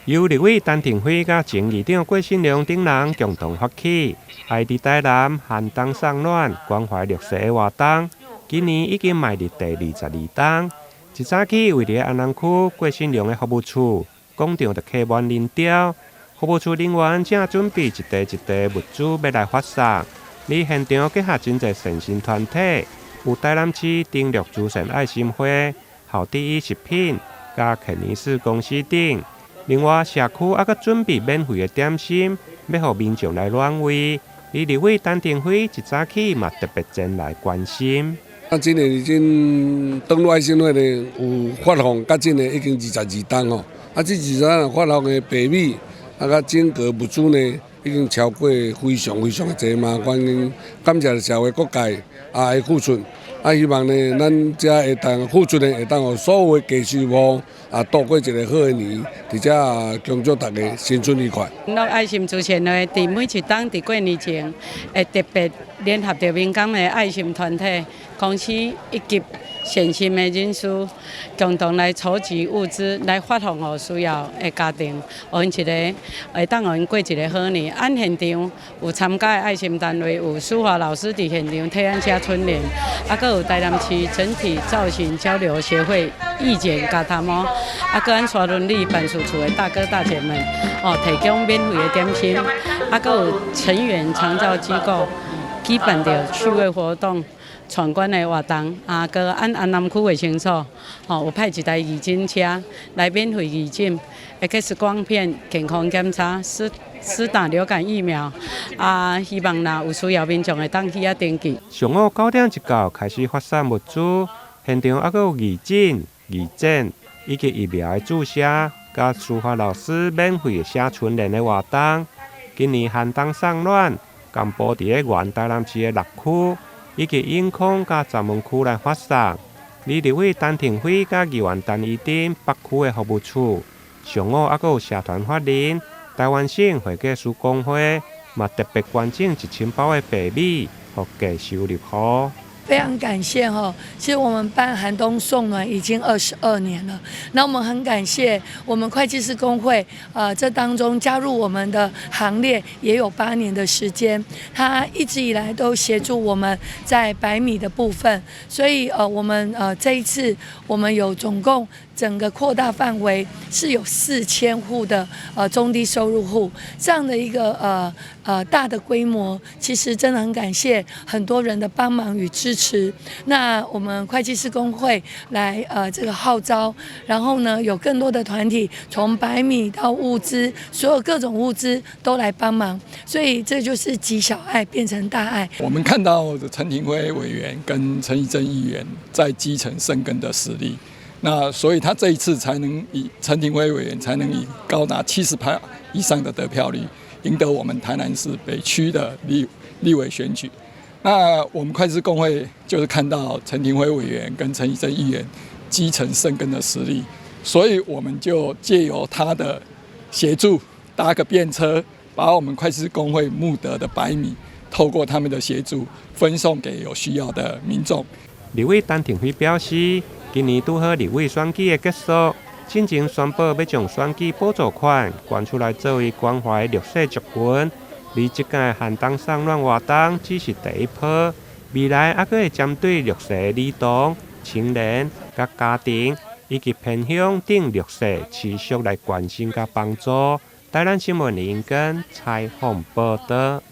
由立委陳亭妃佮前議長郭信良等人共同發起，愛佇台南寒冬送暖關懷弱勢的活動，今年已經邁入第22冬。一早起，位佇安南區郭信良的服務處廣場就客滿人潮，服務處人員正準備一袋一袋物資欲來發送。而現場結合真濟善心團體，有台南市長樂慈善愛心會、好第一食品、佮肯尼斯公司等。另外，社區猶閣準備免費的點心，欲予民眾來暖胃。而立委陳亭妃一早起嘛特別前來關心。啊，今年已經長樂愛心會呢有發放，到今年已經22冬吼。啊，這22冬發放的白米，啊，佮整個物資呢，已經超過非常非常的濟嘛。歡迎感謝社會各界啊的付出。啊，希望呢，咱遮會當付出的會當予所有的低收入戶啊度過一個好的年，佇遮啊恭祝大家新春愉快。長樂愛心慈善會佇每一冬佇過年前，會特別聯合著民間的愛心團體、公司以及善心的人士，共同來籌集物資，來發放予需要的家庭，予𪜶一个會當予𪜶過一个好年。按現場有參加的愛心單位有書法老師佇現場替咱寫春聯，啊，閣有台南市整體造型交流協會意見加頭毛，啊，閣咱沙崙里辦事處的大哥大姐們，哦，提供免費的點心，啊，閣有成員長照機構舉辦著趣味活動。闖關的活動，啊，閣按安南區衛生所，吼，有派一台義診車來免費義診，X 光片、健康檢查、施打流感疫苗，啊，希望若有需要民眾會當去遐登記。上午9點一到開始發送物資，現場猶閣有義診、義診以及疫苗的注射，佮書法老師免費寫春聯的活動。今年寒冬送暖，共布佇咧原台南市的六區，以及永康佮鄒門區來發送。而立委陳亭妃佮議員陳怡貞北區的服務處，上午猶閣有社團法人、台灣省會計師公會，嘛特別捐贈1000包的白米，予低收入戶。非常感謝哈，其實我們辦寒冬送暖已經22年了，那我們很感謝我們會計師公會，這當中加入我們的行列也有8年的時間，他一直以來都協助我們在白米的部分，所以我們這一次我們有總共整個擴大範圍是有4000戶的中低收入戶，這樣的一個大的規模，其實真的很感謝很多人的幫忙與支持。那我們會計師公會來這個號召，然後呢有更多的團體從白米到物資，所有各種物資都來幫忙，所以這就是集小愛變成大愛。我們看到陳亭妃委員跟陳儀真議員在基層深耕的實力，那所以他這一次才能以陳亭妃委員才能以高達70%以上的得票率，贏得我們台南市北區的立委選舉。那我們會計師公會就是看到陳亭妃委員跟陳儀真議員基層深耕的實力，所以我們就借由他的協助，搭個便車，把我們會計師公會募得的白米，透過他們的協助，分送給有需要的民眾。立委陳亭妃表示，今年拄好立委選舉的結束，進前宣布欲將選舉補助款捐出來作為關懷弱勢族群。而這屆寒冬送暖活動只是第一波，未來猶閣會針對弱勢兒童、青年、佮家庭以及偏鄉等弱勢持續來關心佮幫助。台南新聞林根採訪報導。